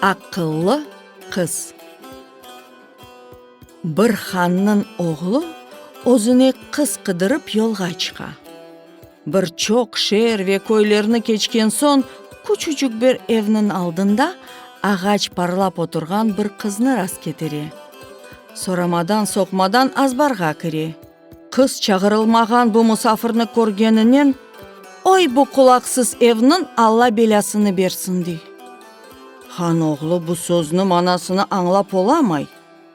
Aqıllı qız. Bir hannıñ oğlu özüne qız qıdırıp yolğa çıqa. Bir çoq şeer ve köylerni keçken soñ, küçücik bir evniñ aldında ağaç parlap oturğan bir qıznı rastketire. Soramadan-soqmadan azbarğa kire. Qız çağırılmağan bu musafirni körgeninen, Oy, bu qulaqsız evniñ Alla belâsını bersin, dey. Han oğlu bu sözni manasını añlap olamay,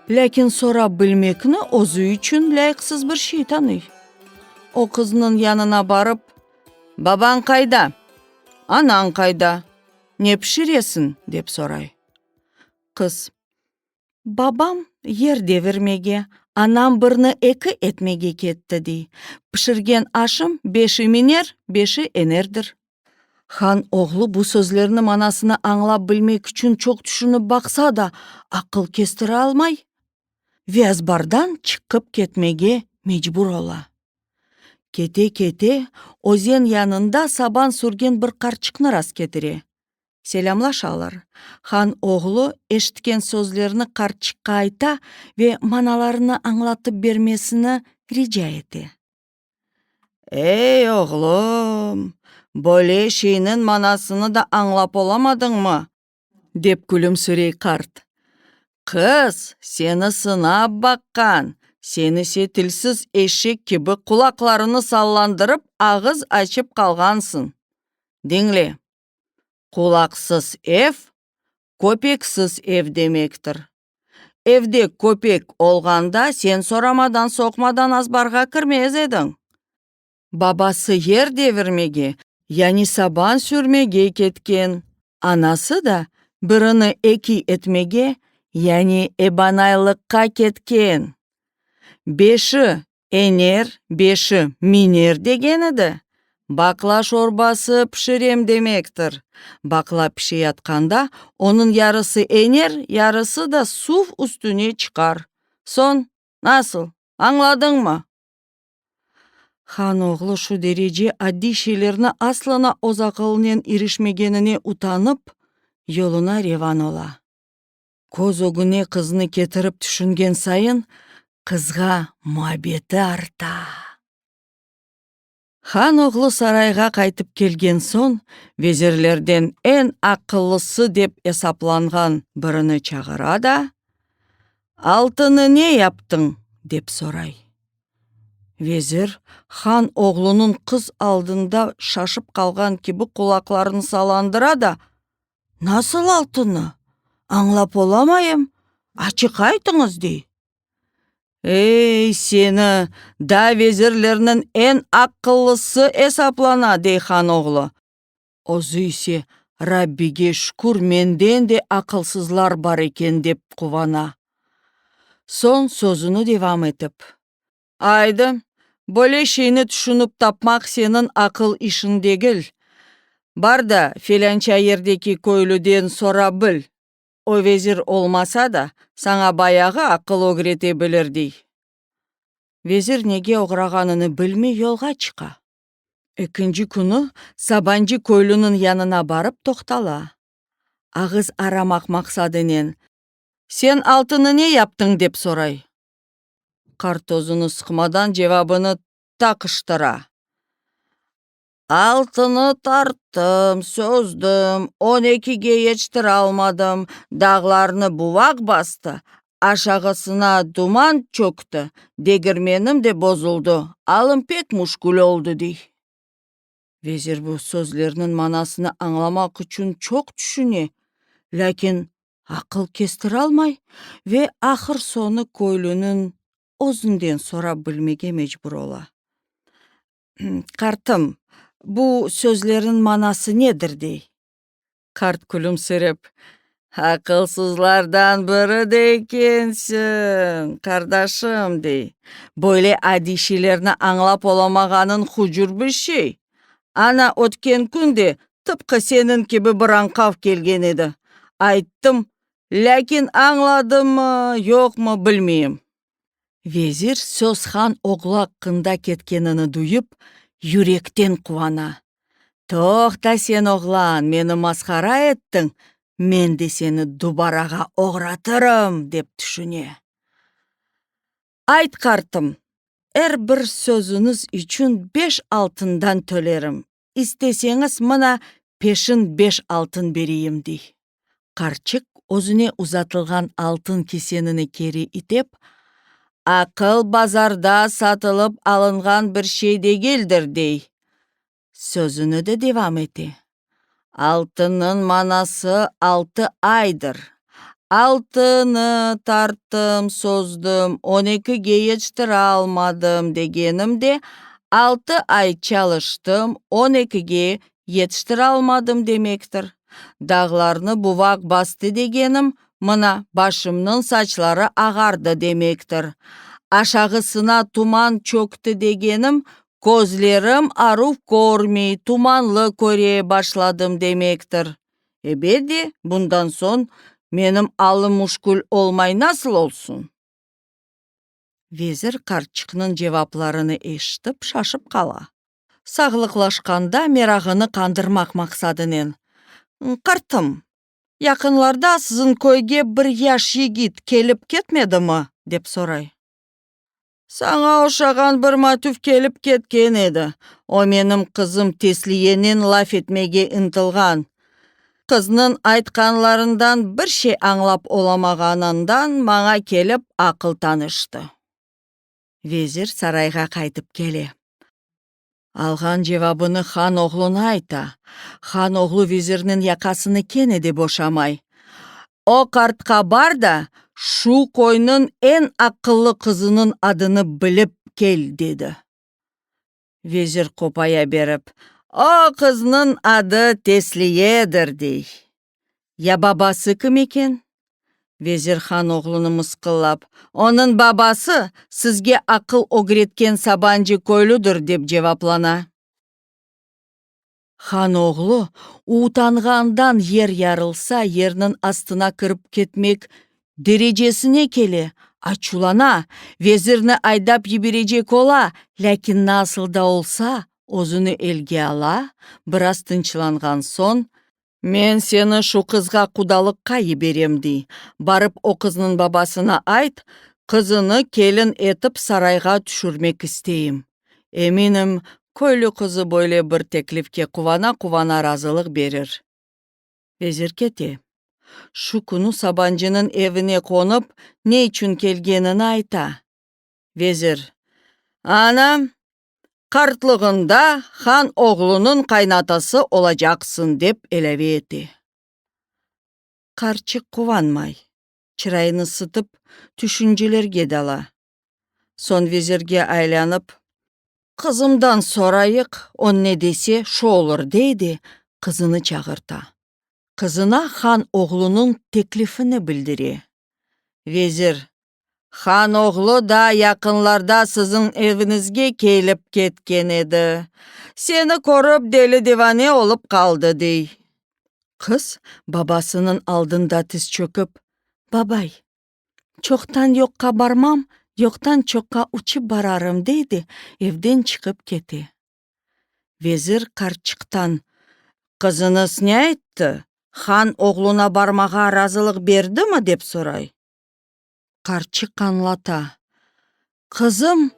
lâkin sorap bilmekni özü içün lâyıqsız bir şey tanıy. O qıznıñ yanına barıp, Babañ qayda? Anañ qayda? Ne pişiresiñ? dep soray. Qız, Babam yer devirmege, anam birni eki etmege ketti, dey. Pişirgen aşım beşi miner, beşi enerdir. Han oğlu bu sözlerniñ manasını añlap bilmek içün çoq tüşünip baqsa da, aqıl kestire almay ve azbardan çıqıp ketmege mecbur ola. Kete-kete, özen yanında saban sürgen bir qartçıqnı rastketire. Selâmlaşalar. Han oğlu eşitken sözlerini qartçıqqa ayta ve manalarını añlatıp bermesini rica ete. Ey, oğlum, böyle şeyniñ manasını da añlap olamadıñmı? Dep külümsirey qart. Qız seni sınap baqqan, sen ise tilsiz eşek kibi qulaqlarını sallandırıp ağız açıp qalğansıñ. Diñle, qulaqsız ev, köpeksiz ev demektir. Evde köpek olğanda sen soramadan-soqmadan azbarğa kirmez ediñ. Babası yer devirmege, yani saban sürmege ketken, anası da birini eki etmege, yani ebanaylıqqa ketken. Beşi ener, beşi miner degeni de, baqla şorbası pişirem demektir. Baqla pişeyatqanda, onıñ yarısı ener, yarısı da suv üstüne çıqar. Soñ, nasıl, añladıñmı? Han oğlu şu derece adiy şeylerni aslına öz aqılınen irişmegenine utanıp, yoluna revan ola. Köz ögüne qıznı ketirip tüşüngen sayın, qızğa muabbeti arta. Han oğlu sarayğa qaytıp kelgen soñ, vezirlerden eñ aqıllısı dep esaplanğan birini çağıra da, Altını ne yaptıñ? dep soray. Vezir, han oğlunıñ qız aldında şaşıp qalğan kibi qulaqlarını salandıra da, Nasıl altını? Añlap olamayım, açıq aytıñız, dey. Ey, seni, daa vezirlerniñ eñ aqıllısı esaplana, dey han oğlu. Özü ise, Rabbige şükür, menden de aqılsızlar bar eken, dep quvana. Soñ sözüni devam etip. Aydı, böyle şeyni tüşünip tapmaq seniñ aqıl işiñ degil. Bar da, felânça yerdeki köylüden sora bil, o vezir olmasa da, saña bayağı aqıl ögrete bilir, dey. Vezir nege oğrağanını bilmey yolğa çıqa. Ekinci künü sabancı köylüniñ yanına barıp toqtala. Ağız aramaq maqsadınen, Sen altını ne yaptıñ? dep soray. Qart özüni sıqmadan cevabını taqıştıra. Altını tarttım, sozdım, on ekige yetiştiralmadım, dağlarnı buvaq bastı, aşağısına duman çökti, degirmenim de bozuldı, alım pek müşkül oldı, dey. Vezir bu sözlerniñ manasını añlamaq içün çoq tüşüne, lâkin aqıl kestiralmay ve ahır-soñu köylüniñ özünden sorap bilmege mecbur ola. Qartım, bu sözlerniñ manası nedir? dey. Qart külümsirep, Aqılsızlardan biri de ekensiñ, qardaşım, dey. Böyle adiy şeylerni añlap olamağanıñ hucur bir şey. Ana, ötken kün de tıpqı seniñ kibi bir añqav kelgen edi. Ayttım, lâkin añladımı, yoqmı, bilmeyim. Vezir söz han oğlu aqqında ketkenini duyıp, yürekten quvana. Toqta sen, oğlan, meni mashara ettiñ! Men de seni dubarağa oğratırım, dep tüşüne. Ayt, qartım, er bir sözüñiz içün beş altından tölerim, isteseñiz, mına, peşin beş altın bereyim, dey. Qartçıq özüne uzatılğan altın kisenini keri itep, Aqıl bazarda satılıp alınğan bir şey degildir, dey. Sözüni de devam ete, Altınnıñ manası altı aydır. Altını tarttım, sozdım, on ekige yetiştiralmadım, degenim de, altı ay çalıştım, on ekige yetiştiralmadım demektir. Dağlarnı buvaq bastı degenim, mına, başımnıñ saçları ağardı demektir. Aşağısına tuman çökti degenim, közlerim aruv körmey, tumanlı köre başladım demektir. Ebet de, bundan soñ menim alım müşkül olmay nasıl olsun? Vezir qartçıqnıñ cevaplarını eşitip, şaşıp qala. Sağlıqlaşqanda merağını qandırmaq maqsadınen, Qartım, yaqınlarda siziñ köyge bir yaş yigit kelip ketmedimi? dep soray. Saña oşağan bir matüv kelip ketken edi. O menim qızım Tesliyenen laf etmege ıntılğan. Qıznıñ aytqanlarından bir şey añlap olamağanından maña kelip aqıl tanıştı. Vezir sarayğa qaytıp kele. Alğan cevabını han oğluna ayta. Han oğlu vezirniñ yaqasını kene de boşamay. O qartqa bar da, şu köyniñ eñ aqıllı qızınıñ adını bilip kel, dedi. Vezir qopaya berip, O qıznıñ adı Tesliyedir, dey. Ya babası kim eken? Vezir han oğlunı mısqıllap, Onıñ babası, sizge aqıl ögretken Sabancı köylüdir, dep cevaplana. Han oğlu utanğandan yer yarılsa, yerniñ astına kirip ketmek derecesine kele, açuvlana, vezirni aydap yiberecek ola, lâkin nasıl da olsa, özüni elge ala, biraz tınçlanğan soñ, Men seni şu qızğa qudalıqqa yiberem, dey. Barıp o qıznıñ babasına ayt, qızını kelin etip sarayğa tüşürmek isteyim. Eminim, köylü qızı böyle bir teklifke quvana-quvana razılıq berir. Vezir kete. Şu künü Sabancınıñ evine qonıp, ne içün kelgenini ayta. Vezir, Ana, qartlığıñda han oğlunıñ qaynatası olacaqsıñ, dep ilâve ete. Qartçıq quvanmay, çırayını sıtıp, tüşüncelerge dala. Soñ vezirge aylanıp, Qızımdan sorayıq, o ne dese, şu olur, dey de, qızını çağırta. Qızına han oğlunıñ teklifini bildire. Vezir, Han oğlu da yaqınlarda siziñ eviñizge kelip ketken edi. Seni körip deli-divane olıp qaldı, dey. Qız babasınıñ aldında tiz çökip, Babay, çoqtan yoqqa barmam, yoqtan çoqqa uçıp bararım, dey de, evden çıqıp kete. Vezir qartçıqtan, Qızıñız ne ayttı, han oğluna barmağa razılıq berdimi, dep soray. Qartçıq añlata, Qızım,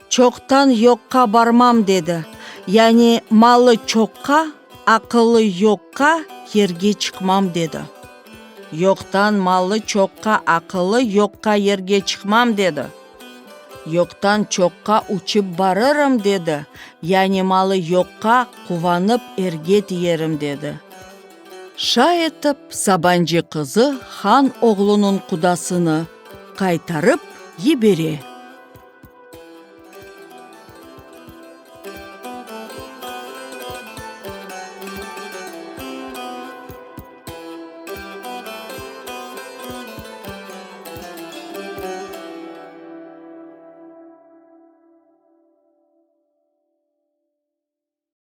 çoqtan yoqqa barmam dedi, yani malı çoqqa, aqılı yoqqa yerge çıqmam dedi. Yoqtan malı çoqqa, aqılı yoqqa yerge çıqmam dedi. Yoqtan çoqqa uçıp barırım dedi, yani malı yoqqa quvanıp erge tiyerim dedi. Şay etip, Sabancı qızı han oğlunıñ qudasını qaytarıp yibere.